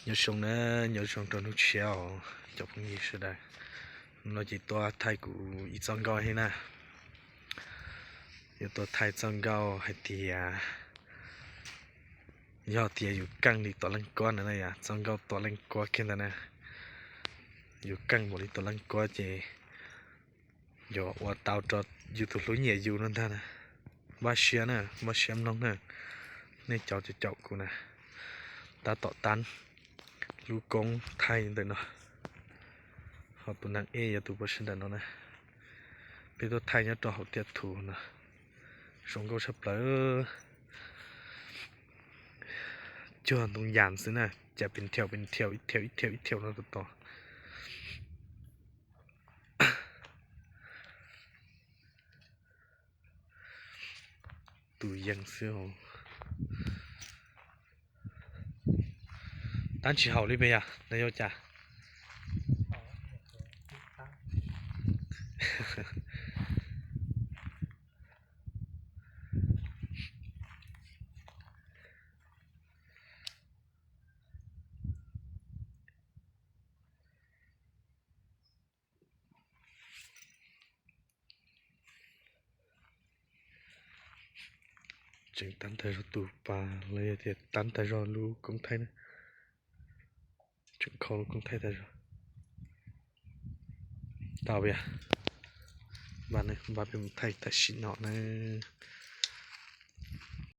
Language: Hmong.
Nyob zoo na, nyob zoo rau hnub tshiab os cov phooj ywg sawv daws. No ces tuaj thaij kuv ib txoj nkauj thiab na. Yuav tuaj thaij txoj nkauj hais tias yog tias yus keej li Tuam Leej Kuab na, yog txoj nkauj Tuam Leej Kuab kiag ntag na. Yus keej npaum li Tuam Leej Kuab ces yuav ua tau rau yus tus hlub nyiam yus no ntag na. Npaj siab na, npaj siab mloog na, nej cov caum kuv na. Tab tom tab lub koob thaij ntawm no, ho tus neeg ej yog tus pov sawv ntawm no na. Peb tuaj thaij nyob rau hauv tiaj thuv no, zoo nkauj tshaj plaws. Cuag ntoo yas xwb na, cas pes thiaus pes thiaus ib thiaus ib thiaus ib thiaus no tos tos. Tus yees xwb. Tab tsis haum li pes yog na, yog cas? Tseem tab tag zog tus pas los yog tias tab tag zog lub koob thaij na. Tseem kho lub koob thaij tag zog. Tau yog npaj, npaj peb mus thaij tam sim no na.